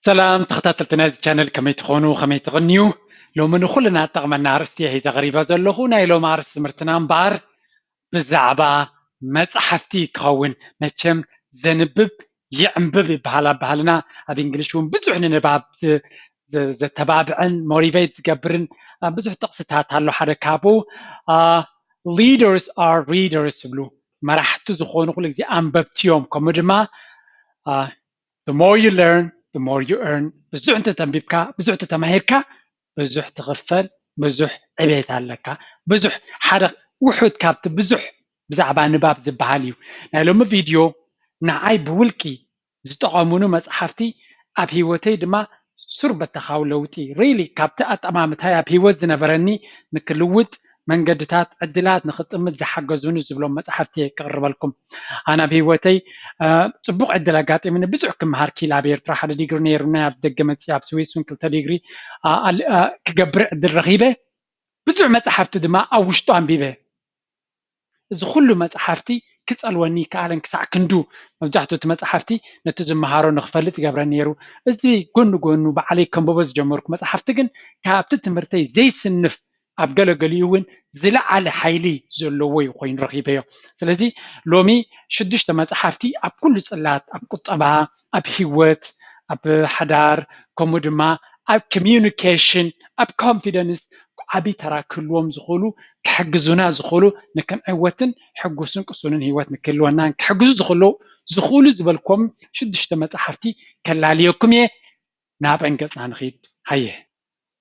ሰላም ተኸታተልቲ ናይዚ ቻነል፣ ከመይ ትኾኑ? ከመይ ትቕንዩ? ሎሚ ንኹልና ጠቕመና ኣርእስቲ እየ ሒዘ ቀሪበ ዘለኹ። ናይ ሎሚ ኣርእስቲ ትምህርትና እምበኣር ብዛዕባ መፅሓፍቲ ክኸውን። መቸም ዘንብብ ይዕንብብ ይበሃል ኣብ ባህልና። ኣብ እንግሊሽ እውን ብዙሕ ንንባብ ዝ- ዝ- ዘተባብዕን ሞቲቬት ዝገብርን አ፣ ብዙሕ ጥቕስታት ኣሎ። ሓደ ካብኡ leaders are readers ይብሉ። መራሕቲ ዝኾኑ ኩሉ ግዜ ኣንበብቲ እዮም። ከምኡ ድማ the more you learn, the more you earn። ብዙሕ እንተተንቢብካ፣ ብዙሕ እንተተማሂርካ፣ ብዙሕ ትኽፈል፣ ብዙሕ ዕቤት ኣለካ። ብዙሕ ሓደ ውሑድ ካብቲ ብዙሕ ብዛዕባ ንባብ ዝበሃል እዩ። ናይ ሎሚ ቪድዮ ንዓይ ብውልቂ ዝጠቐሙኒ መፅሓፍቲ ኣብ ህይወተይ ድማ ሱር በተኻዊ ለውጢ ሪሊ ካብቲ ኣጠማምታይ ኣብ ህይወት ዝነበረኒ ንክልውጥ መንገድታት ዕድላት ንክጥምት ዝሓገዙኒ ዝብሎም መፅሓፍቲ እየ ክቕርበልኩም። ኣነ ኣብ ህይወተይ አ፣ ፅቡቕ ዕድል ኣጋጢሙኒ ብዙሕ ክምሃር ክኢለ። ኣብ ኤርትራ ሓደ ዲግሪ ነይሩኒ፣ ኣብ ደገ መፅእ ኣብ ስዊስ እውን ክልተ ዲግሪ አ፣ ኣል- አ፣ ክገብር ዕድል ረኺበ። ብዙሕ መፅሓፍቲ ድማ ኣብ ውሽጡ ኣንቢበ። እዚ ኩሉ መፅሓፍቲ ክፀልወኒ ይከኣለን ክሳዕ ክንዱ መብዛሕትኡ እቲ መፅሓፍቲ ነቲ ዝመሃሮ ንክፈልጥ ይገብረኒ ነይሩ። እዚ ጎኒ ጎኑ ባዕለይ ከንብቦ ዝጀመርኩ መፅሓፍቲ ግን ካብቲ ትምህርተይ ዘይስንፍ ኣብ ገለገሊኡ እውን ዝለዓለ ሓይሊ ዘለዎ እዩ ኮይኑ ረኺበዮ። ስለዚ ሎሚ ሽዱሽተ መፅሓፍቲ ኣብ ኩሉ ፅላት፣ ኣብ ቁጠባ፣ ኣብ ህይወት፣ ኣብ ሓዳር፣ ከምኡ ድማ ኣብ ኮሚዩኒኬሽን፣ ኣብ ኮንፊደንስ ዓብዪ ተራ ክህልዎም ዝኽእሉ፣ ክሕግዙና ዝኽእሉ፣ ንክንዕወትን ሕጉስን ቅሱንን ህይወት ንክህልወናን ክሕግዙ ዝኽእሉ ዝኽእሉ ዝበልኩም ሽዱሽተ መፅሓፍቲ ከላልየኩም እየ። ናበን ገፅና ንኺድ። ሃየ።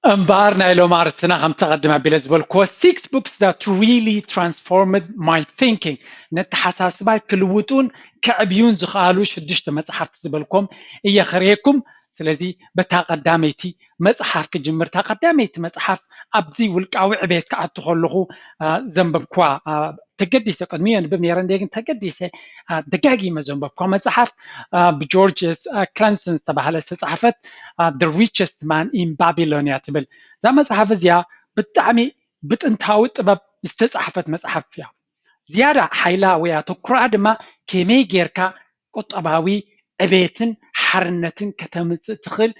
እምበኣር ናይ ሎም ኣርስትና ከምቲ ቀድም ኣቢለ ዝበልክዎ six books that really transformed my thinking፣ ነተሓሳስባይ ክልውጡን ከዕብዩን ዝኽኣሉ ሽዱሽተ መፅሓፍቲ ዝበልኩም እየ ከርእየኩም። ስለዚ በታ ቀዳመይቲ መፅሓፍ ክጅምር። እታ ቀዳመይቲ መፅሓፍ ኣብዚ ውልቃዊ ዕቤት ክኣቱ ከለኹ አ፣ ዘንበብኩዋ አ፣ ተገዲሰ ቅድሚ የንብብ ነይረ እንደ ግን ተገዲሰ አ፣ ደጋጊመ ዘንበብኩዋ መፅሓፍ አ፣ ብጆርጅ አ፣ ክላንሰን ዝተባህለ ዝተፃሕፈት አ፣ The Richest Man in Babylon እያ ትብል። እዛ መፅሓፍ እዚኣ ብጣዕሚ ብጥንታዊ ጥበብ ዝተፃሕፈት መፅሓፍ እያ። ዝያዳ ሓይላ ወይ ኣተኩሮኣ ድማ ከመይ ጌርካ ቁጠባዊ ዕቤትን ሓርነትን ከተምፅእ ትኽእል።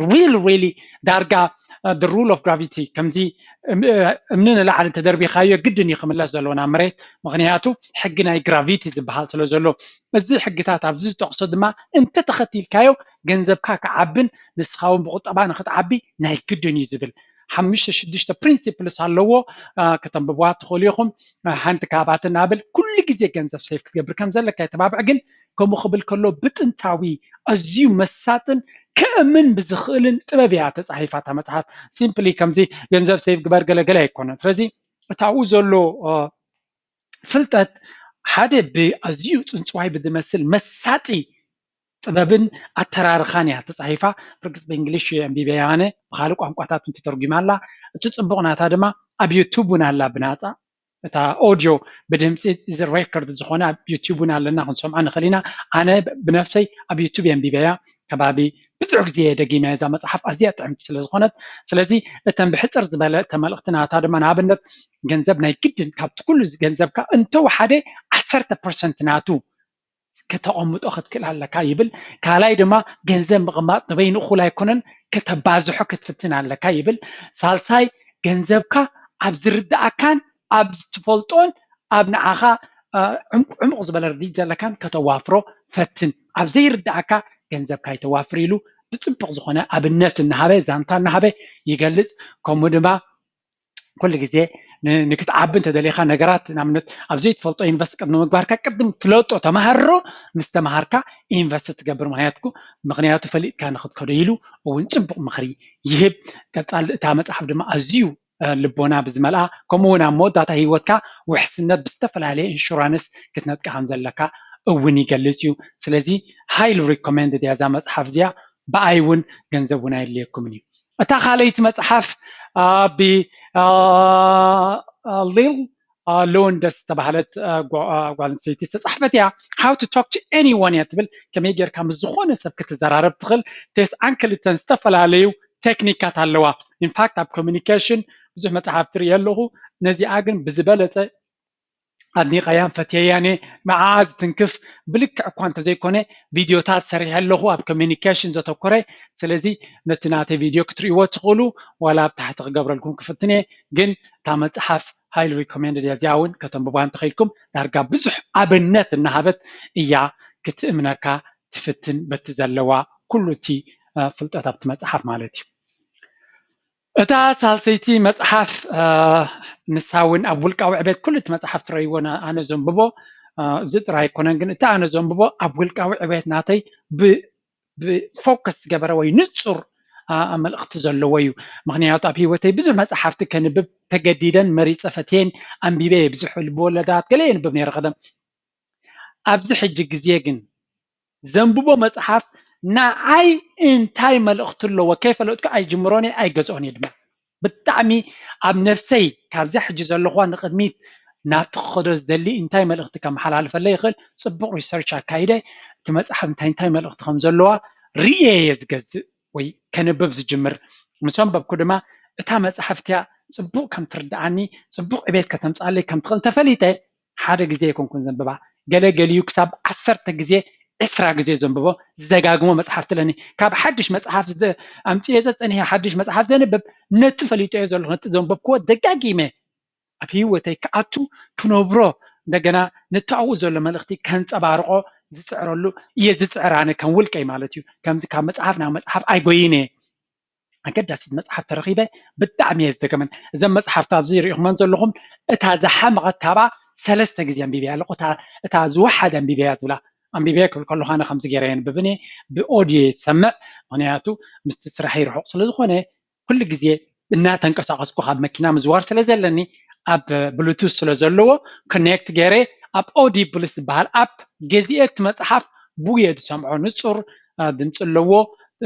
ሪል ሪሊ ዳርጋ the rule of gravity ከምዚ እም- እምኒ ንላዕሊ እንተደርቢኻዮ ግድን እዩ ክምለስ ዘለዎ ናብ መሬት። ምክንያቱ ሕጊ ናይ ግራቪቲ ዝበሃል ስለ ዘሎ፣ እዚ ሕግታት ኣብዚ ዝጠቕሶ ድማ እንተተኸቲልካዮ ገንዘብካ ክዓብን ንስኻ እውን ብቁጠባ ንክትዓቢ ናይ ግድን እዩ ዝብል ሓሙሽተ ሽዱሽተ ፕሪንሲፕልስ ኣለዎ። አ፣ ከተንብብዋ ትኽእሉ ኢኹም። አ፣ ሓንቲ ካብኣተን ናብል ኩሉ ግዜ ገንዘብ ሴፍ ክትገብር ከም ዘለካ የተባብዕ። ግን ከምኡ ክብል ከሎ ብጥንታዊ ኣዝዩ መሳጥን ክእምን ብዝኽእልን ጥበብ እያ ተፃሒፋ እታ መፅሓፍ። ሲምፕሊ ከምዚ ገንዘብ ሴፍ ግበር ገለገለ ኣይኮነን። ስለዚ እቲ ኣብኡ ዘሎ አ፣ ፍልጠት ሓደ ብኣዝዩ ፅንፅዋይ ብዝመስል መሳጢ ጥበብን ኣተራርኻን እያ ተፃሒፋ። ብርግፅ ብእንግሊሽ ኣንቢበያ ኣነ፣ ብካልእ ቋንቋታት እውን ተተርጒማ ኣላ። እቲ ፅቡቕ ናታ ድማ ኣብ ዩቱብ እውን ኣላ ብናፃ። እታ ኦድዮ ብድምፂ እዚ ሬከርድ ዝኾነ ኣብ ዩቱብ እውን ኣለና፣ ክንሰምዖ ንኽእል ኢና። ኣነ ብነፍሰይ ኣብ ዩቱብ ኣንቢበያ፣ ከባቢ ብዙሕ ግዜ ደጊመ እዛ መፅሓፍ ኣዝያ ጥዕምቲ ስለ ዝኾነት። ስለዚ እተን ብሕፅር ዝበለ እተ መልእኽቲ ናታ ድማ ንኣብነት ገንዘብ ናይ ግድን ካብቲ ኩሉ ገንዘብካ እንተወሓደ ዓሰርተ ፐርሰንት ናቱ ከተቐምጦ ክትክእል ኣለካ ይብል። ካልኣይ ድማ ገንዘብ ምቕማጥ ንበይኑ እኹል ኣይኮነን፣ ከተባዝሖ ክትፍትን ኣለካ ይብል። ሳልሳይ ገንዘብካ ኣብ ዝርድኣካን ኣብ ትፈልጦን ኣብ ንዓኻ አ፣ ዕምቅ ዕሙቕ ዝበለ ርድኢት ዘለካን ከተዋፍሮ ፈትን። ኣብ ዘይርድኣካ ገንዘብካ ይተዋፍር ኢሉ ብፅቡቕ ዝኾነ ኣብነት እናሃበ ዛንታ እናሃበ ይገልፅ። ከምኡ ድማ ኩሉ ግዜ ን- ንክትዓቢ እንተደሊኻ ነገራት ንኣብነት ኣብ ዘይትፈልጦ ኢንቨስት ቅድሚ ምግባርካ ቅድም ፍለጦ ተማሃሮ። ምስ ተማሃርካ ኢንቨስት ትገብር። ምክንያትኩ ምክንያቱ ፈሊጥካ ንክትከዶ ኢሉ እውን ፅቡቅ ምክሪ ይህብ። ቀፃል እታ መፅሓፍ ድማ ኣዝዩ እ፣ ልቦና ብዝመልኣ ከምኡ እውን ኣብ መወዳእታ ህይወትካ ውሕስነት ብዝተፈላለየ ኢንሹራንስ ክትነጥቃ ከም ዘለካ እውን ይገልፅ እዩ። ስለዚ ሃይሊ ሪኮሜንድ እያ እዛ መፅሓፍ እዚኣ። ብኣይ እውን ገንዘብ እውን ኣየድልየኩምን እዩ። እታ ካልኣይቲ መፅሓፍ አ፣ ብ አ፣ አ፣ ሊል አ፣ ሎንደስ ዝተባህለት አ፣ ጓ- አ፣ ጓል ኣንስተይቲ ዝተፃሕፈት እያ። How to talk to anyone እያ ትብል። ከመይ ጌርካ ምስ ዝኾነ ሰብ ክትዘራረብ ትኽእል። ተስዓን ክልተን ዝተፈላለዩ ቴክኒካት ኣለዋ። ኢንፋክት ኣብ ኮሚኒኬሽን ብዙሕ መፅሓፍቲ ርኢ ኣለኹ። ነዚኣ ግን ብዝበለፀ ኣድኒቐያን ፈትየያን እየ። ንዓኣ ዝትንክፍ ብልክዕ እኳ እንተዘይኮነ ቪድዮታት ሰሪሐ ኣለኹ ኣብ ኮሚኒኬሽን ዘተኮረ። ስለዚ ነቲ ናተይ ቪድዮ ክትርእይዎ ትኽእሉ፣ ዋላ ኣብ ታሕቲ ክገብረልኩም ክፍትን እየ። ግን እታ መፅሓፍ ሃይሊ ሪኮሜንድድ እያ። እዚኣ እውን ከተንብቧ እንተኽኢልኩም ዳርጋ ብዙሕ ኣብነት እናሃበት እያ ክትእምነካ ትፍትን በቲ ዘለዋ ኩሉ እቲ ፍልጠት ኣብቲ መፅሓፍ ማለት እዩ። እታ ሳልሰይቲ መፅሓፍ ንሳ እውን ኣብ ውልቃዊ ዕቤት ኩሉ እቲ መፅሓፍ ትረእይዎ ኣነ ዘንብቦ እዚ ጥራይ ኣይኮነን፣ ግን እቲ ኣነ ዘንብቦ ኣብ ውልቃዊ ዕቤት ናተይ ብፎከስ ዝገበረ ወይ ንፁር መልእኽቲ ዘለዎ እዩ። ምክንያቱ ኣብ ህይወተይ ብዙሕ መፅሓፍቲ ከንብብ ተገዲደን መሪፀ ፈትየን ኣንቢበ እየ። ብዙሕ ልብወለዳት ገለ የንብብ ነይረ ቀደም። ኣብዚ ሕጂ ግዜ ግን ዘንብቦ መፅሓፍ ንዓይ እንታይ መልእኽቲ ኣለዎ ከይፈለጥኩ ኣይጅምሮን እየ ኣይገዝኦን እየ ድማ። ብጣዕሚ ኣብ ነፍሰይ ካብዛ ሕጂ ዘለኹዋ ንቕድሚት ናብቲ ክኸዶ ዝደሊ እንታይ መልእኽቲ ከመሓላልፈለይ ይኽእል ፅቡቕ ሪሰርች ኣካይደ እቲ መፅሓፍ እንታይ እንታይ መልእኽቲ ከም ዘለዋ ርእየ እየ ዝገዝእ ወይ ከንብብ ዝጅምር። ምስ ኣንበብኩ ድማ እታ መፅሓፍ እቲኣ ፅቡቕ ከም ትርድኣኒ ፅቡቕ ዕቤት ከተምፃለይ ከም ትኽእል እንተፈሊጠ ሓደ ግዜ ኣይኮንኩን ዘንብባ። ገለ ገሊኡ ክሳብ ዓሰርተ ግዜ ዕስራ ግዜ ዘንብቦ ዝደጋግሞ መፅሓፍቲ ኣለኒ። ካብ ሓድሽ መፅሓፍ ኣምፅኤ ዘፀኒሐ ሓድሽ መፅሓፍ ዘንብብ ነቲ ፈሊጠዮ ዘለኹ ነቲ ዘንበብክዎ ደጋጊመ ኣብ ህይወተይ ክኣቱ ክነብሮ እንደገና ነቲ ኣብኡ ዘሎ መልእኽቲ ከንፀባርቆ ዝፅዕረሉ እየ ዝፅዕር ኣነ ከም ውልቀይ ማለት እዩ። ከምዚ ካብ መፅሓፍ ናብ መፅሓፍ ኣይጎይን እየ። ኣገዳሲት መፅሓፍ ተረኺበ ብጣዕሚ እየ ዝደገመን። እዘን መፅሓፍቲ ኣብዚ ሪኢኹመን ዘለኹም እታ ዝሓመቐት ካብኣ ሰለስተ ግዜ ኣንቢበያ ኣለኹ። እታ ዝወሓደ ኣንቢበያ ዝብላ ኣንቢበያ ክብል ከለኹ ኣነ ከምዚ ገይረ የንብብን እየ ብኦድዮ እየ ዝሰምዕ። ምክንያቱ ምስቲ ስራሐይ ርሑቕ ስለ ዝኾነ ኩሉ ግዜ እናተንቀሳቐስኩ ካብ መኪና ምዝዋር ስለ ዘለኒ ኣብ ብሉቱዝ ስለ ዘለዎ ኮኔክት ገይረ ኣብ ኦዲብልስ ዝበሃል ኣፕ ገዚኤ እቲ መፅሓፍ ብኡ እየ ዝሰምዖ። ንፁር ድምፂ ኣለዎ።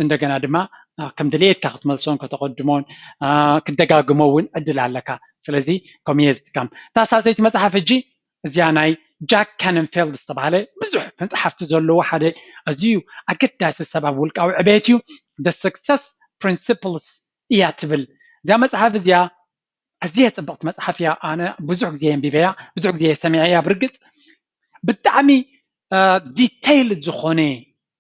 እንደገና ድማ ከም ድሌትካ ክትመልሶን ከተቐድሞን ክደጋግሞ እውን ዕድል ኣለካ። ስለዚ ከምኡ እየ ዝጥቀም። እታ ሳልሰይቲ መፅሓፍ ሕጂ እዚኣ ናይ ጃክ ካነንፌልድ ዝተባሃለ ብዙሕ መፅሓፍቲ ዘለዎ ሓደ ኣዝዩ ኣገዳሲ ሰብ ኣብ ውልቃዊ ዕቤት እዩ። The Success Principles እያ ትብል እዚኣ መፅሓፍ እዚኣ። ኣዝያ ፅብቕቲ መፅሓፍ እያ። ኣነ ብዙሕ ግዜ የንቢበያ፣ ብዙሕ ግዜ የሰሚዐያ። ብርግፅ ብጣዕሚ ዲቴይልድ ዝኾነ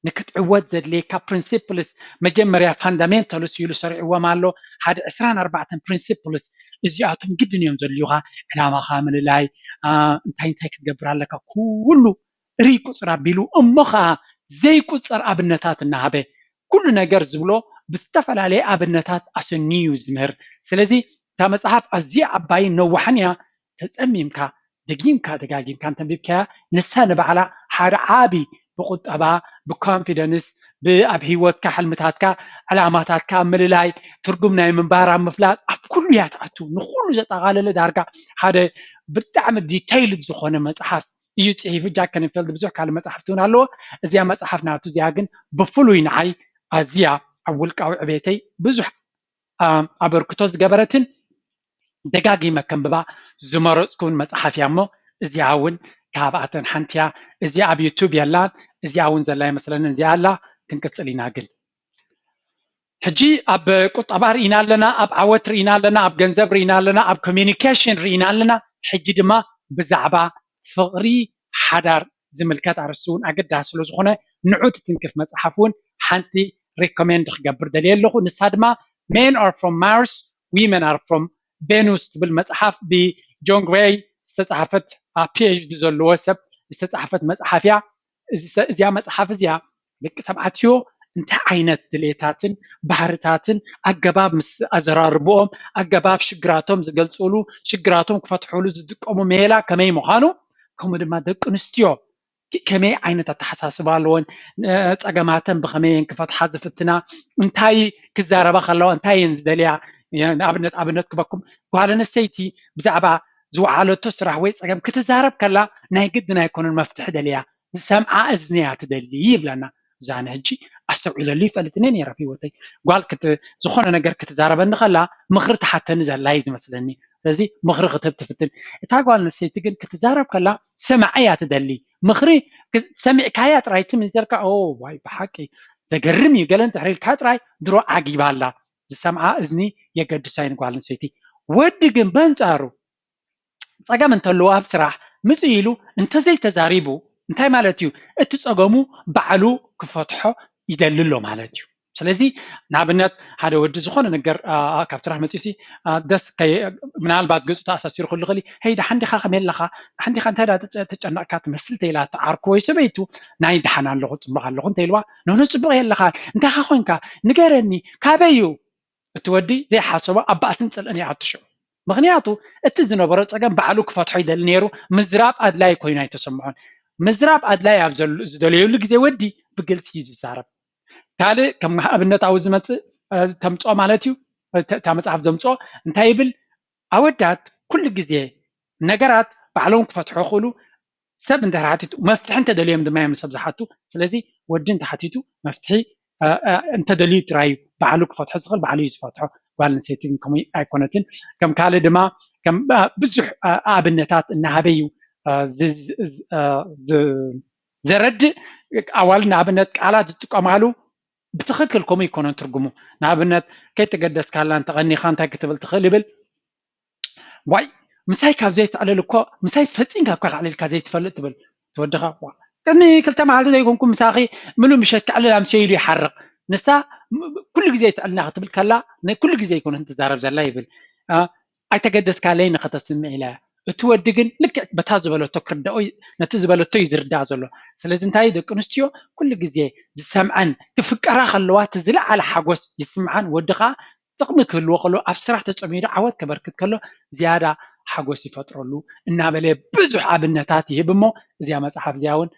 ንክትዕወት ዘድልየካ ፕሪንሲፕልስ መጀመርያ ፋንዳሜንታልስ ኢሉ ሰሪዕዎም ኣሎ። ሓደ ዕስራን ኣርባዕተን ፕሪንሲፕልስ እዚኣቶም ግድን እዮም ዘድልዩኻ። ዕላማኻ ምልላይ፣ እንታይ እንታይ ክትገብር ኣለካ፣ ኩሉ ሪቁፅር ኣቢሉ እሞ ከዓ ዘይቁፀር ኣብነታት እናሃበ ኩሉ ነገር ዝብሎ ብዝተፈላለየ ኣብነታት ኣሰንዩ ዝምህር። ስለዚ እታ መፅሓፍ ኣዝያ ዓባይን ነዋሕን እያ። ተፀሚምካ ደጊምካ ደጋጊምካ እንተንቢብካያ ንሳ ንባዕላ ሓደ ዓቢ ብቁጠባ ብኮንፊደንስ ብኣብ ህይወትካ ሕልምታትካ ዕላማታትካ ምልላይ ትርጉም ናይ ምንባር ኣብ ምፍላጥ ኣብ ኩሉ እያ ትኣቱ። ንኩሉ ዘጠቓለለ ዳርጋ ሓደ ብጣዕሚ ዲቴይልድ ዝኾነ መፅሓፍ እዩ ፅሒፉ። ጃክ ከንፌልድ ብዙሕ ካልእ መፅሓፍቲ እውን ኣለዎ። እዚኣ መፅሓፍ ናቱ እዚኣ ግን ብፍሉይ ንዓይ ኣዝያ ኣብ ውልቃዊ ዕቤተይ ብዙሕ ኣበርክቶ ዝገበረትን ደጋጊመ ከንብባ ዝመረፅኩን መፅሓፍ እያ። እሞ እዚኣ እውን ካብኣተን ሓንቲ እያ። እዚኣ ኣብ ዩቱብ የላን። እዚኣ እውን ዘላ ይመስለኒ እዚኣ ኣላ። ክንቅፅል ኢና ግን ሕጂ ኣብ ቁጠባ ርኢና ኣለና፣ ኣብ ዓወት ርኢና ኣለና፣ ኣብ ገንዘብ ርኢና ኣለና፣ ኣብ ኮሚኒኬሽን ርኢና ኣለና። ሕጂ ድማ ብዛዕባ ፍቕሪ ሓዳር ዝምልከት ኣርእስቲ እውን ኣገዳሲ ስለ ዝኾነ ንዑ ትትንክፍ መፅሓፍ እውን ሓንቲ ሪኮሜንድ ክገብር ደልየ ኣለኹ። ንሳ ድማ Men Are From Mars, Women Are From Venus ትብል መፅሓፍ ብጆን ግሬይ ዝተፃሓፈት ፒኤችዲ ዘለዎ ሰብ ዝተፃሓፈት መፅሓፍ እያ። እዚኣ መፅሓፍ እዚኣ ደቂ ተባዕትዮ እንታይ ዓይነት ድሌታትን ባህርታትን ኣገባብ ምስ ኣዘራርብኦም ኣገባብ ሽግራቶም ዝገልፅሉ ሽግራቶም ክፈትሕሉ ዝጥቀሙ ሜላ ከመይ ምዃኑ ከምኡ ድማ ደቂ ኣንስትዮ ከመይ ዓይነት ኣተሓሳስባ ኣለዎን ፀገማተን ብኸመይ እየን ክፈትሓ ዝፍትና እንታይ ክዛረባ ከለዋ እንታይ እየን ዝደልያ ንኣብነት ኣብነት ክበኩም ጓል ኣንስተይቲ ብዛዕባ ዝወዓለቶ ስራሕ ወይ ፀገም ክትዛረብ ከላ ናይ ግድን ኣይኮነን መፍትሒ ደልያ ዝሰምዓ እዝኒ እያ ትደሊ ይብለና። እዛ ኣነ ሕጂ ኣስተውዒለሉ ይፈልጥን እየ ነይረ ኣብ ህይወተይ። ጓል ክት- ዝኾነ ነገር ክትዛረበኒ ከላ ምኽሪ ትሓተኒ ዘላ እዩ ዝመስለኒ። ስለዚ ምኽሪ ክትህብ ትፍትን። እታ ጓል ኣንስተይቲ ግን ክትዛረብ ከላ ሰማዒ እያ ትደሊ። ምኽሪ ክ- ሰሚዕካያ ጥራይ ትምኒተልካ ኦ ዋይ ብሓቂ ዘገርም እዩ ገለ እንድሕር ኢልካ ጥራይ ድሮ ዓጊባ ኣላ። ዝሰምዓ እዝኒ የገድሳ እዩ ንጓል ኣንስተይቲ። ወዲ ግን በንጻሩ ፀገም እንተለዎ ኣብ ስራሕ ምጽእ ኢሉ እንተዘይተዛሪቡ እንታይ ማለት እዩ? እቲ ጸገሙ ባዕሉ ክፈትሖ ይደሊ ኣሎ ማለት እዩ። ስለዚ ንኣብነት ሓደ ወዲ ዝኾነ ነገር ካብ ስራሕ መፂሲ ደስ ምናልባት ገፁ ተኣሳሲሩ ክሉ ክሊ ሄይ ደሓን ዲኻ ከመይ ኣለኻ ደሓን ዲኻ እንታይ ተጨነቕካ ትመስል ተይላ ተዓርኩ ወይ ሰበይቱ ናይ ደሓን ኣለኹ ፅቡቕ ኣለኹ እንተይልዋ ኖኖ ፅቡቕ የለኻ እንታይ ኻ ኮንካ ንገረኒ ካበይ እዩ እቲ ወዲ ዘይሓሰቦ ኣብ ባእስን ፅልእን ይኣቱ ሽዑ ምኽንያቱ እቲ ዝነበሮ ፀገም ባዕሉ ክፈትሖ ይደሊ ነይሩ ምዝራብ ኣድላይ ኮይኑ ኣይተሰምዖን ምዝራብ ኣድላይ ኣብ ዝደልየሉ ግዜ ወዲ ብግልፂ እዩ ዝዛረብ ካልእ ከም ኣብነት ኣብኡ ዝመፅእ ተምፅኦ ማለት እዩ እታ መፅሓፍ ዘምፅኦ እንታይ ይብል ኣወዳት ኩሉ ግዜ ነገራት ባዕሎም ክፈትሖ ክእሉ ሰብ እንተ ሓቲቱ መፍትሒ እንተደልዮም ድማ እዮም ሰብ ዝሓቱ ስለዚ ወዲ እንተሓቲቱ መፍትሒ እንተደልዩ ጥራይ እዩ ባዕሉ ክፈትሖ ዝኽእል ባዕሉ እዩ ዝፈትሖ ጓል ኣንስተይቲ ግን ከምኡ ኣይኮነትን ከም ካልእ ድማ ብዙሕ ኣብነታት እናሃበ እዩ ዘረድእ ኣዋልድ ንኣብነት ቃላት ዝጥቀማሉ ብትኽክል ከምኡ ይኮነን ትርጉሙ ንኣብነት ከይተገደስካላ እንተቐኒኻ እንታይ ክትብል ትኽእል ይብል ዋይ ምሳይ ካብ ዘይትዕልል እኮ ምሳይ ፈፂምካ እኳ ክዕልልካ ዘይትፈልጥ ትብል ትወድኻ ቅድሚ ክልተ መዓልቲ ዘይኮንኩ ምሳኺ ምሉእ ምሸት ክዕልል ኣምስዮ ኢሉ ይሓርቕ ንሳ ኩሉ ግዜ ትዕልና ክትብል ከላ ኩሉ ግዜ ይኮነት ትዛረብ ዘላ ይብል ኣይተገደስካለይ ንኸተስምዕ ኢላ እቲ ወዲ ግን ልክዕ በታ ዝበለቶ ክርዳኦ ነቲ ዝበለቶ እዩ ዝርዳእ ዘሎ ስለዚ እንታይ ደቂ ኣንስትዮ ኩሉ ግዜ ዝሰምዐን ክፍቀራ ከለዋ እቲ ዝለዓለ ሓጎስ ይስምዓን ወዲ ከዓ ጥቕሚ ክህልዎ ከሎ ኣብ ስራሕ ተፀሚዱ ዓወት ከበርክት ከሎ ዝያዳ ሓጎስ ይፈጥረሉ እናበለ ብዙሕ ኣብነታት ይህብ እሞ እዚኣ መፅሓፍ እዚኣ እውን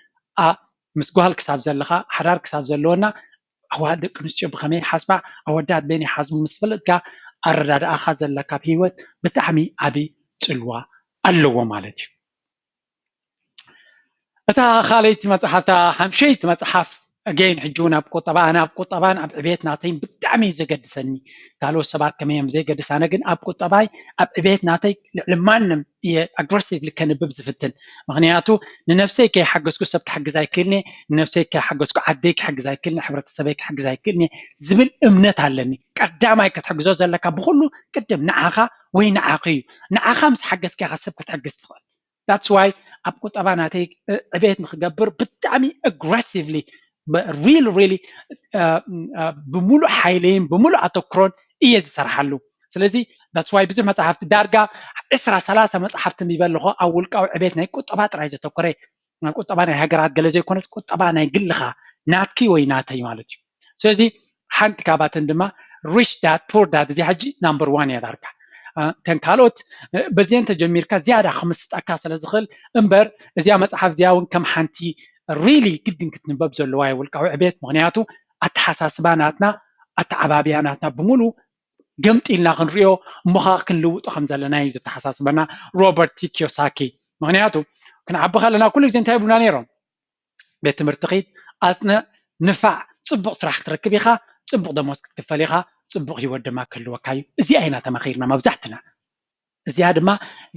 ምስ ጓል ክሳብ ዘለኻ ሓዳር ክሳብ ዘለወና ኣዋል ደቂ ኣንስትዮ ብኸመይ ሓስባ ኣወዳት በይን ይሓስቡ ምስ ፈለጥካ ኣረዳድኣኻ ዘለካ ኣብ ህይወት ብጣዕሚ ዓብዪ ፅልዋ ኣለዎ ማለት እዩ እታ ካልኣይቲ መፅሓፍ እታ ሓምሸይቲ መፅሓፍ again ሕጂ እውን ኣብ ቁጠባ ኣነ ኣብ ቁጠባን ኣብ ዕቤት ናተይን ብጣዕሚ እዩ ዘገድሰኒ ካልኦት ሰባት ከመይ እዮም ዘየገድስ ኣነ ግን ኣብ ቁጠባይ ኣብ ዕቤት ናተይ ልዕሊ ማንም እየ aggressively ከንብብ ዝፍትን ምክንያቱ ንነፍሰይ ከይሓገዝኩ ሰብ ክሕግዝ ኣይክእልኒ ንነፍሰይ ከይሓገዝኩ ዓደይ ክሕግዝ ኣይክእልኒ ሕብረተሰበይ ክሕግዝ ኣይክእልኒ ዝብል እምነት ኣለኒ ቀዳማይ ክትሕግዞ ዘለካ ብኩሉ ቅድም ንዓኻ ወይ ንዓኺ እዩ ንዓኻ ምስ ሓገዝካ ኢኻ ሰብ ክትሕግዝ ትኽእል that's why ኣብ ቁጠባ ናተይ ዕቤት ንክገብር ብጣዕሚ aggressively real really ብምሉእ ሓይለይን ብምሉእ ኣተኩሮን እየ ዝሰርሓሉ ስለዚ that's why ብዙሕ መፅሓፍቲ ዳርጋ ዕስራ ሰላሳ መፅሓፍቲ ንበ ኣለኹ ኣብ ውልቃዊ ዕቤት ናይ ቁጠባ ጥራይ ዘተኮረ ናይ ቁጠባ ናይ ሃገራት ገለ ዘይኮነስ ቁጠባ ናይ ግልኻ ናትኪ ወይ ናተይ ማለት እዩ ስለዚ ሓንቲ ካባተን ድማ rich dad poor dad እዚኣ ሕጂ number one እያ ዳርጋ እተን ካልኦት በዚአን ተጀሚርካ ዝያዳ ክምስጠካ ስለ ዝኽእል እምበር እዚኣ መፅሓፍ እዚኣ እውን ከም ሓንቲ really ግድን ክትንበብ ዘለዋ እያ ውልቃዊ ዕቤት ምክንያቱ ኣተሓሳስባ ናትና ኣተዓባብያ ናትና ብምሉ ገምጢልና ክንሪኦ እሞ ከዓ ክንልውጦ ከም ዘለና እዩ ዘተሓሳስበና ሮበርት ኪዮሳኪ ምክንያቱ ክንዓቢ ከለና ኩሉ ግዜ እንታይ ይብሉና ነይሮም ቤት ትምህርቲ ኺድ ኣፅንዕ ንፋዕ ፅቡቕ ስራሕ ክትረክብ ኢኻ ፅቡቕ ደሞዝ ክትክፈል ኢኻ ፅቡቕ ህይወት ድማ ክህልወካ እዩ እዚኣ ኢና ተማኺርና መብዛሕትና እዚኣ ድማ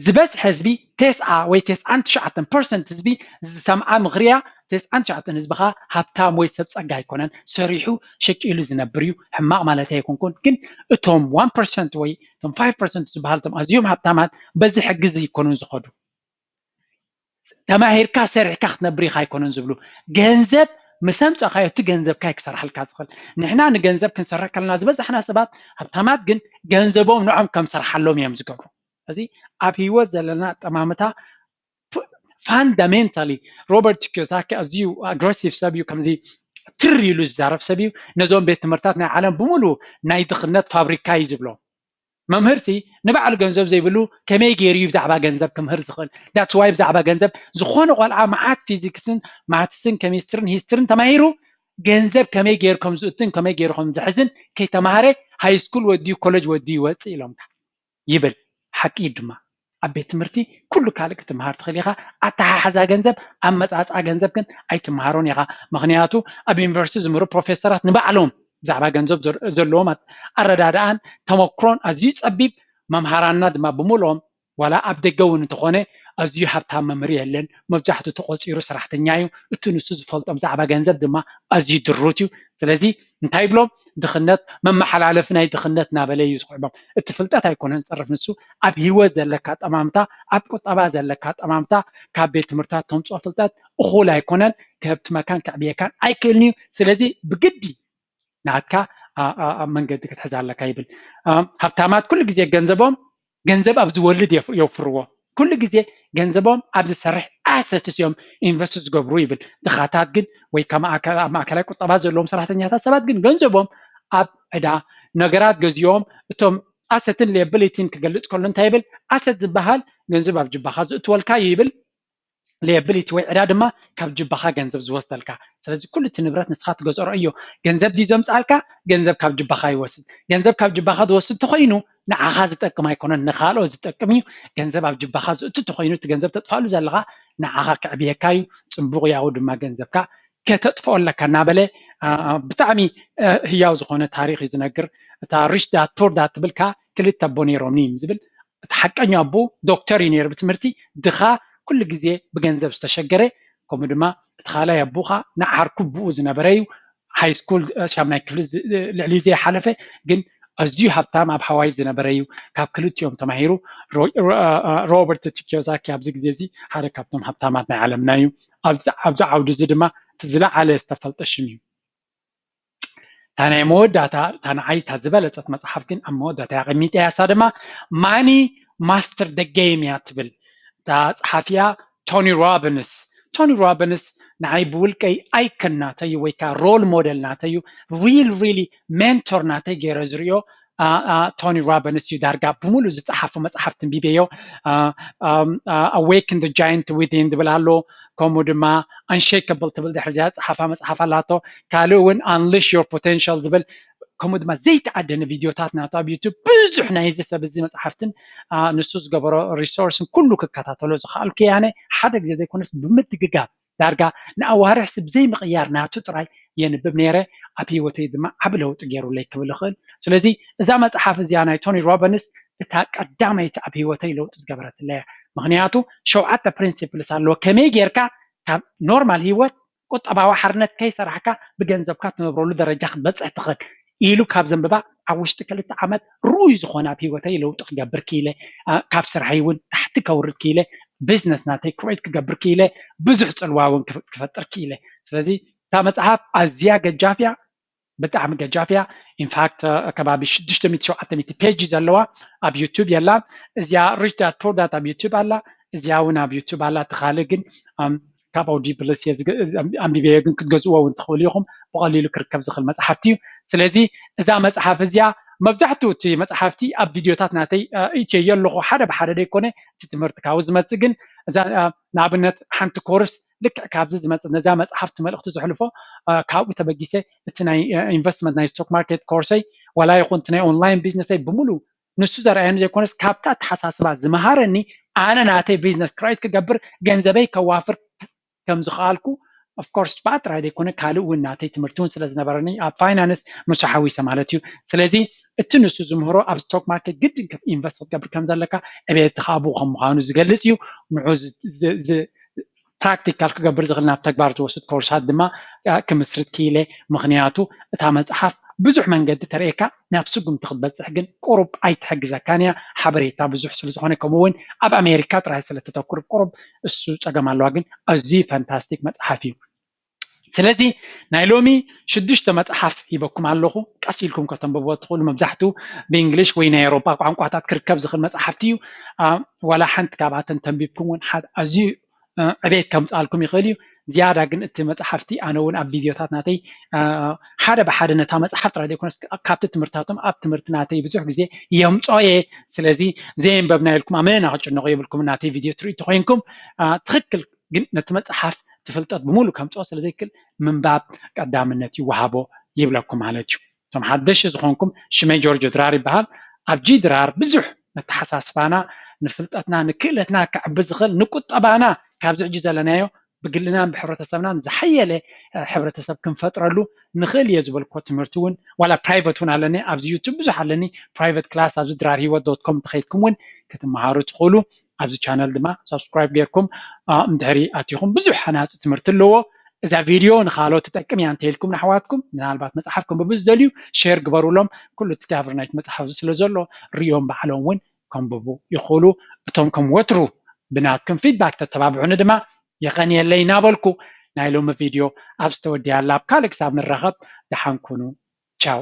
ዝበዝሐ ህዝቢ ተስዓ ወይ ተስዓን ትሽዓተን ፐርሰንት ህዝቢ ዝሰምዓ ምኽርያ ተስዓን ትሽዓተን ህዝቢ ኸዓ ሃብታም ወይ ሰብ ፀጋ ኣይኮነን ሰሪሑ ሸቂሉ ዝነብር እዩ ሕማቕ ማለት ኣይኮንኩን ግን እቶም ዋን ፐርሰንት ወይ እቶም ፋይቭ ፐርሰንት ዝበሃሉ እቶም ኣዝዮም ሃብታማት በዚ ሕጊ እዚ ይኮኑን ዝኸዱ ተማሂርካ ሰሪሕካ ክትነብር ኢኻ ኣይኮነን ዝብሉ ገንዘብ ምስ ኣምፀእካዮ እቲ ገንዘብካ ክሰርሓልካ ዝኽእል ንሕና ንገንዘብ ክንሰርሕ ከለና ዝበዛሕና ሰባት ሃብታማት ግን ገንዘቦም ንዖም ከም ሰርሓሎም እዮም ዝገብሩ እዚ ኣብ ህይወት ዘለና ኣጠማምታ fundamentally ሮበርት ኪዮሳኪ ኣዝዩ aggressive ሰብ እዩ ከምዚ ትር ኢሉ ዝዛረብ ሰብ እዩ ነዞም ቤት ትምህርታት ናይ ዓለም ብምሉ ናይ ድኽነት ፋብሪካ እዩ ዝብሎ መምህርሲ ንባዕሉ ገንዘብ ዘይብሉ ከመይ ገይሩ እዩ ብዛዕባ ገንዘብ ክምህር ዝኽእል that's why ብዛዕባ ገንዘብ ዝኾነ ቆልዓ መዓት ፊዚክስን ማትስን ኬሚስትርን ሂስትርን ተማሂሩ ገንዘብ ከመይ ገይሩ ከም ዝእትን ከመይ ገይሩ ከም ዝሕዝን ከይተማሃረ ሃይ ስኩል ወዲዩ ኮሌጅ ወዲዩ ይወፅእ ኢሎምካ ይብል ሓቂ እዩ ድማ ኣብ ቤት ትምህርቲ ኩሉ ካልእ ክትምሃር ትኽእል ኢኻ ኣተሓሕዛ ገንዘብ ኣመፃፅኣ ገንዘብ ግን ኣይትምሃሮን ኢኻ ምክንያቱ ኣብ ዩኒቨርሲቲ ዝምህሩ ፕሮፌሰራት ንባዕሎም ብዛዕባ ገንዘብ ዘለዎም ኣረዳድኣን ተመክሮን ኣዝዩ ፀቢብ መምሃራንና ድማ ብምልኦም ዋላ ኣብ ደገ እውን እንተኾነ ኣዝዩ ሃብታም መምህር የለን። መብዛሕትኡ ተቆፂሩ ሰራሕተኛ እዩ። እቲ ንሱ ዝፈልጦ ብዛዕባ ገንዘብ ድማ ኣዝዩ ድሩት እዩ። ስለዚ እንታይ ይብሎም? ድኽነት መመሓላለፊ ናይ ድኽነት እናበለ እዩ ዝስዕቦም። እቲ ፍልጠት ኣይኮነን ዝፀርፍ ንሱ፣ ኣብ ሂወት ዘለካ ኣጠማምታ፣ ኣብ ቁጠባ ዘለካ ኣጠማምታ፣ ካብ ቤት ትምህርትታት ተምፅኦ ፍልጠት እኹል ኣይኮነን። ክህብትመካን ከዕብየካን ኣይክእልን እዩ። ስለዚ ብግዲ ናትካ ኣብ መንገዲ ክትሕዝ ኣለካ ይብል። ሃብታማት ኩሉ ግዜ ገንዘቦም ገንዘብ ኣብ ዝወልድ የፍርዎ። ኩሉ ግዜ ገንዘቦም ኣብ ዝሰርሕ ኣሰትስ እዮም ኢንቨስት ዝገብሩ ይብል። ድኻታት ግን ወይ ኣብ ማእከላይ ቁጠባ ዘለዎም ሰራሕተኛታት ሰባት ግን ገንዘቦም ኣብ ዕዳ ነገራት ገዚኦም። እቶም ኣሰትን ሊያብሊቲን ክገልፅ ከሎ እንታይ ይብል? ኣሰት ዝበሃል ገንዘብ ኣብ ጅባኻ ዝእትወልካ እዩ ይብል። ሊያብሊቲ ወይ ዕዳ ድማ ካብ ጅባኻ ገንዘብ ዝወስደልካ። ስለዚ ኩሉ እቲ ንብረት ንስኻ ትገዝኦ ርኣዮ። ገንዘብ ድዩ ዘምፅኣልካ? ገንዘብ ካብ ጅባኻ ይወስድ። ገንዘብ ካብ ጅባኻ ዝወስድ ተኾይኑ ንዓኻ ዝጠቅም ኣይኮነን፣ ንኻልኦት ዝጠቅም እዩ። ገንዘብ ኣብ ጅባኻ ዝእቱ ተኾይኑ እቲ ገንዘብ ተጥፋሉ ዘለኻ ንዓኻ ከዕብየካ እዩ። ፅቡቕ ያው ድማ ገንዘብካ ከተጥፍኦ ኣለካ እናበለ ብጣዕሚ ህያው ዝኾነ ታሪክ እዩ ዝነግር። እታ ሪች ዳድ ፖር ዳድ ትብል ከዓ ክልተ ኣቦ ነይሮምኒ እዩ ዝብል። እቲ ሓቀኛ ኣቦ ዶክተር እዩ ነይሩ ብትምህርቲ፣ ድኻ፣ ኩሉ ግዜ ብገንዘብ ዝተሸገረ። ከምኡ ድማ እቲ ካልኣይ ኣቦ ከዓ ንዓርኩ ብኡ ዝነበረ እዩ። ሃይ ስኩል ሻምናይ ክፍሊ ልዕሊ ዘይሓለፈ ግን ኣዝዩ ሃብታም ኣብ ሃዋይ ዝነበረ እዩ። ካብ ክልቲኦም ተማሂሩ። ሮበርት ቲ ኪዮሳኪ ኣብዚ ግዜ እዚ ሓደ ካብቶም ሃብታማት ናይ ዓለምና እዩ። ኣብዚ ዓውዲ እዚ ድማ እቲ ዝለዓለ ዝተፈልጠ ሽም እዩ። እታ ናይ መወዳእታ እታ ንዓይ እታ ዝበለፀት መፅሓፍ ግን ኣብ መወዳእታ እያ ኣቐሚጠያ። እሳ ድማ ማኒ ማስተር ደ ጌም እያ ትብል። እታ ፀሓፊያ ቶኒ ሮቢንስ። ቶኒ ሮቢንስ ንዓይ ብውልቀይ ኣይከን ናተይ ወይ ከዓ ሮል ሞደል ናተይ እዩ። ሪል ሪሊ ሜንቶር ናተይ ገይረ ዝሪኦ ቶኒ ሮቢንስ እዩ። ዳርጋ ብምሉእ ዝፀሓፎ መፅሓፍ ትንቢበዮ Awaken the Giant Within ዝብል ኣሎ። ከምኡ ድማ Unshakable ትብል ድሕሪ እዚኣ ዝፀሓፋ መፅሓፍ ኣላቶ። ካልእ እውን Unleash Your Potential ዝብል ከምኡ ድማ ዘይተዓደነ ቪድዮታት ናቱ ኣብ ዩቱብ ብዙሕ ናይዚ ሰብ እዚ መፅሓፍትን ንሱ ዝገበሮ ሪሶርስን ኩሉ ክከታተሎ ዝኸኣልኩ እየ ኣነ። ሓደ ግዜ ዘይኮነስ ብምድግጋም ዳርጋ ንኣዋርሕ ስብ ዘይምቕያር ናቱ ጥራይ የንብብ ነይረ። ኣብ ህይወተይ ድማ ዓቢ ለውጢ ገይሩለይ ክብል እኽእል። ስለዚ እዛ መፅሓፍ እዚኣ ናይ ቶኒ ሮቢንስ እታ ቀዳመይቲ ኣብ ህይወተይ ለውጢ ዝገበረትለይ እያ። ምክንያቱ ሸውዓተ ፕሪንሲፕልስ ኣለዎ። ከመይ ጌርካ ካብ ኖርማል ህይወት ቁጠባዊ ሓርነት ከይሰራሕካ ብገንዘብካ ትነብረሉ ደረጃ ክትበፅሕ ትኽእል ኢሉ ካብ ዘንብባ ኣብ ውሽጢ ክልተ ዓመት ርኡይ ዝኾነ ኣብ ህይወተይ ለውጢ ክገብር ክኢለ፣ ካብ ስርሐይ እውን ታሕቲ ከውርድ ክኢለ፣ ቢዝነስ ናተይ ክሬት ክገብር ክኢለ፣ ብዙሕ ፅልዋ እውን ክፈጥር ክኢለ። ስለዚ እታ መፅሓፍ ኣዝያ ገጃፍ እያ፣ ብጣዕሚ ገጃፍ እያ። ኢንፋክት ከባቢ ሽዱሽተ ሚእቲ ሸውዓተ ሚእቲ ፔጅ ዘለዋ ኣብ ዩቱብ የላን። እዚኣ ሪች ዳድ ፖር ዳድ ኣብ ዩቱብ ኣላ፣ እዚኣ እውን ኣብ ዩቱብ ኣላ። እቲ ካልእ ግን ካብ ኦዲብልስ እየ ኣንቢበዮ፣ ግን ክትገዝእዎ እውን ትኽእሉ ኢኹም። ብቐሊሉ ክርከብ ዝኽእል መፅሓፍቲ እዩ። ስለዚ እዛ መፅሓፍ እዚኣ መብዛሕትኡ እቲ መፅሓፍቲ ኣብ ቪድዮታት ናተይ እትየዮ ኣለኹ፣ ሓደ ብሓደ ደይኮነ እቲ ትምህርቲ ካብኡ ዝመፅእ። ግን እዛ ንኣብነት ሓንቲ ኮርስ ልክዕ ካብዚ ዝመፅእ ነዛ መፅሓፍቲ መልእኽቲ ዘሕልፎ ካብኡ ተበጊሰ እቲ ናይ ኢንቨስትመንት ናይ ስቶክ ማርኬት ኮርሰይ ዋላ ይኹን እቲ ናይ ኦንላይን ቢዝነሰይ ብምሉእ ንሱ ዘርኣየኒ ዘይኮነስ ካብታ ኣተሓሳስባ ዝመሃረኒ ኣነ ናተይ ቢዝነስ ክሬት ክገብር ገንዘበይ ከዋፍር ከም ዝኸኣልኩ ኦፍኮርስ ብኣ ጥራይ ዘይኮነ ካልእ እውን ናተይ ትምህርቲ እውን ስለ ዝነበረኒ ኣብ ፋይናንስ ምስ ሓዊሰ ማለት እዩ። ስለዚ እቲ ንሱ ዝምህሮ ኣብ ስቶክ ማርኬት ግድን ኢንቨስት ክትገብር ከም ዘለካ ዕቤት ከዓ ብኡ ከም ምዃኑ ዝገልፅ እዩ። ንዑ ፕራክቲካል ክገብር ዝኽእል ናብ ተግባር ዝወስድ ኮርሳት ድማ ክምስርት ክኢለ። ምኽንያቱ እታ መፅሓፍ ብዙሕ መንገዲ ተርእየካ ናብ ስጉምቲ ክትበፅሕ ግን ቁሩብ ኣይትሕግዘካን እያ። ሓበሬታ ብዙሕ ስለ ዝኾነ ከምኡ እውን ኣብ ኣሜሪካ ጥራይ ስለ ተተኩር ቁሩብ እሱ ፀገም ኣለዋ። ግን ኣዝዩ ፋንታስቲክ መፅሓፍ እዩ። ስለዚ ናይ ሎሚ ሽዱሽተ መፅሓፍ ሂበኩም ኣለኹ። ቀስ ኢልኩም ከተንብብዎ ትኽእሉ። መብዛሕትኡ ብእንግሊሽ ወይ ናይ ኤውሮጳ ቋንቋታት ክርከብ ዝኽእል መፅሓፍቲ እዩ። ዋላ ሓንቲ ካብኣተን ተንቢብኩም እውን ኣዝዩ ዕቤት ከምፅኣልኩም ይኽእል እዩ። ዝያዳ ግን እቲ መፅሓፍቲ ኣነ እውን ኣብ ቪድዮታት ናተይ ሓደ ብሓደ ነታ መፅሓፍ ጥራይ ዘይኮነስ ካብቲ ትምህርትታቶም ኣብ ትምህርቲ ናተይ ብዙሕ ግዜ የምፅኦ እየ። ስለዚ ዘየንበብና ኢልኩም ኣመና ክጭነቑ የብልኩም። ናተይ ቪድዮ ትርኢ ተኮይንኩም ትኽክል ግን ነቲ መፅሓፍ እቲ ፍልጠት ብምሉእ ከምፅኦ ስለ ዘይክእል ምንባብ ቀዳምነት ይወሃቦ ይብለኩም ማለት እዩ። እቶም ሓደሽ ዝኾንኩም ሽመይ ጆርጆ ድራር ይበሃል። ኣብ ጂ ድራር ብዙሕ ነተሓሳስባና ንፍልጠትና ንክእለትና ከዕቢ ዝኽእል ንቁጠባና ካብዚ ሕጂ ዘለናዮ ብግልናን ብሕብረተሰብናን ዝሓየለ ሕብረተሰብ ክንፈጥረሉ ንኽእል እየ ዝበልኮ ትምህርቲ እውን ዋላ ፕራይቨት እውን ኣለኒ ኣብዚ ዩቱብ ብዙሕ ኣለኒ ፕራይቨት ክላስ ኣብዚ ድራር ህይወት ዶት ኮም ተኸይድኩም እውን ክትመሃሩ ትኽእሉ። ኣብዚ ቻነል ድማ ሳብስክራይብ ጌርኩም እንድሕሪ ኣቲኹም ብዙሕ ሃናፂ ትምህርቲ ኣለዎ። እዛ ቪድዮ ንካልኦት ትጠቅም እያ እንተኢልኩም ንኣሕዋትኩም ምናልባት መፅሓፍ ከንብቡ ዝደልዩ ሼር ግበሩሎም። ኩሉ እቲ ጋቨር ናይቲ መፅሓፍ እዚ ስለ ዘሎ ሪኦም ባዕሎም እውን ከንብቡ ይኽእሉ። እቶም ከም ወትሩ ብናትኩም ፊድባክ ተተባብዑኒ ድማ የቐንየለይ እናበልኩ ናይ ሎሚ ቪድዮ ኣብ ዝተወድያ ኣላ። ኣብ ካልእ ክሳብ ንራኸብ ደሓን ኩኑ። ቻው።